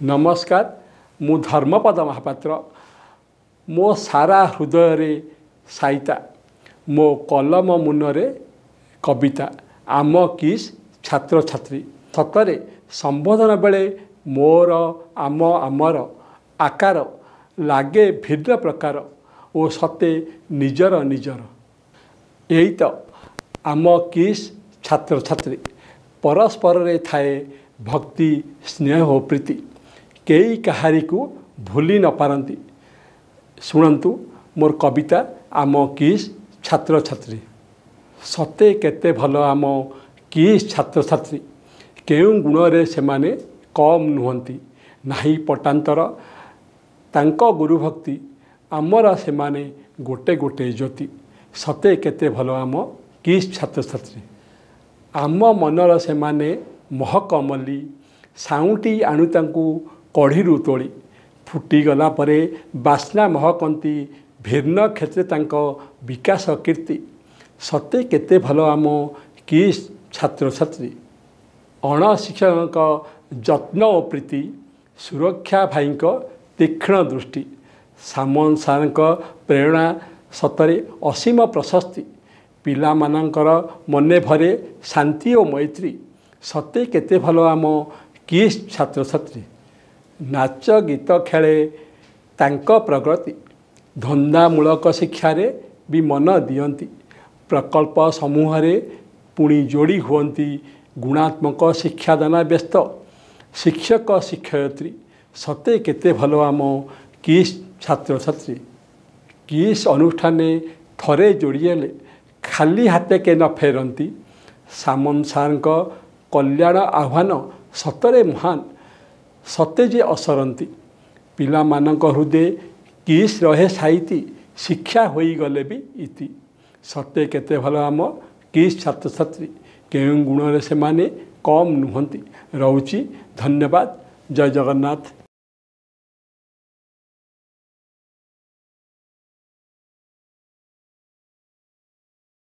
ନମସ୍କାର, ମୁଁ ଧର୍ମପଦ ମହାପାତ୍ର। ମୋ ସାରା ହୃଦୟରେ ସାଇତା, ମୋ କଲମ ମୁନରେ କବିତା, ଆମ କିସ୍ ଛାତ୍ରଛାତ୍ରୀ। ସତରେ ସମ୍ବୋଧନ ବେଳେ ମୋର, ଆମ, ଆମର ଆକାର ଲାଗେ ଭିନ୍ନ ପ୍ରକାର ଓ ସତେ ନିଜର ନିଜର। ଏଇ ତ ଆମ କିସ୍ ଛାତ୍ରଛାତ୍ରୀ। ପରସ୍ପରରେ ଥାଏ ଭକ୍ତି, ସ୍ନେହ ଓ ପ୍ରୀତି। କେହି କାହାରିକୁ ଭୁଲି ନପାରନ୍ତି। ଶୁଣନ୍ତୁ ମୋର କବିତା ଆମ କିସ୍ ଛାତ୍ରଛାତ୍ରୀ। ସତେ କେତେ ଭଲ ଆମ କିସ୍ ଛାତ୍ରଛାତ୍ରୀ। କେଉଁ ଗୁଣରେ ସେମାନେ କମ୍ ନୁହନ୍ତି, ନାହିଁ ପଟାନ୍ତର। ତାଙ୍କ ଗୁରୁଭକ୍ତି, ଆମର ସେମାନେ ଗୋଟେ ଗୋଟେ ଜ୍ୟୋତି। ସତେ କେତେ ଭଲ ଆମ କିସ୍ ଛାତ୍ରଛାତ୍ରୀ। ଆମ ମନର ସେମାନେ ମହକ ମଲ୍ଲି, ସାଉଁଟି ଆଣୁ ତାଙ୍କୁ କଢ଼ିରୁ ତୋଳି। ଫୁଟିଗଲା ପରେ ବାସ୍ନା ମହକନ୍ତି, ଭିନ୍ନ କ୍ଷେତ୍ରେ ତାଙ୍କ ବିକାଶ କୀର୍ତ୍ତି। ସତେ କେତେ ଭଲ ଆମ କିସ୍ ଛାତ୍ରଛାତ୍ରୀ। ଅଣଶିକ୍ଷକଙ୍କ ଯତ୍ନ ଓ ପ୍ରୀତି, ସୁରକ୍ଷା ଭାଇଙ୍କ ତୀକ୍ଷ୍ଣ ଦୃଷ୍ଟି, ସାମନ୍ତ ସାର୍ଙ୍କ ପ୍ରେରଣା ସତରେ ଅସୀମ ପ୍ରଶସ୍ତି। ପିଲାମାନଙ୍କର ମନେ ଭରେ ଶାନ୍ତି ଓ ମୈତ୍ରୀ। ସତେ କେତେ ଭଲ ଆମ କିସ୍ ଛାତ୍ରଛାତ୍ରୀ। ନାଚ ଗୀତ ଖେଳେ ତାଙ୍କ ପ୍ରଗତି, ଧନ୍ଦାମୂଳକ ଶିକ୍ଷାରେ ବି ମନ ଦିଅନ୍ତି। ପ୍ରକଳ୍ପ ସମୂହରେ ପୁଣି ଯୋଡ଼ି ହୁଅନ୍ତି, ଗୁଣାତ୍ମକ ଶିକ୍ଷାଦାନ ବ୍ୟସ୍ତ ଶିକ୍ଷକ ଶିକ୍ଷୟିତ୍ରୀ। ସତେ କେତେ ଭଲ ଆମ କିସ୍ ଛାତ୍ରଛାତ୍ରୀ। କିସ୍ ଅନୁଷ୍ଠାନରେ ଥରେ ଯୋଡ଼ି ହେଲେ ଖାଲି ହାତେ କେ ନ ଫେରନ୍ତି। ସାମନ୍ତ ସାର୍ଙ୍କ କଲ୍ୟାଣ ଆହ୍ୱାନ ସତରେ ମହାନ, ସତେ ଯେ ଅସରନ୍ତି। ପିଲାମାନଙ୍କ ହୃଦୟ କିସ୍ ରହେ ସାଇତି, ଶିକ୍ଷା ହୋଇଗଲେ ବି ଇତି। ସତେ କେତେ ଭଲ ଆମ କିସ୍ ଛାତ୍ରଛାତ୍ରୀ। କେଉଁ ଗୁଣରେ ସେମାନେ କମ୍ ନୁହନ୍ତି। ରହୁଛି, ଧନ୍ୟବାଦ। ଜୟ ଜଗନ୍ନାଥ।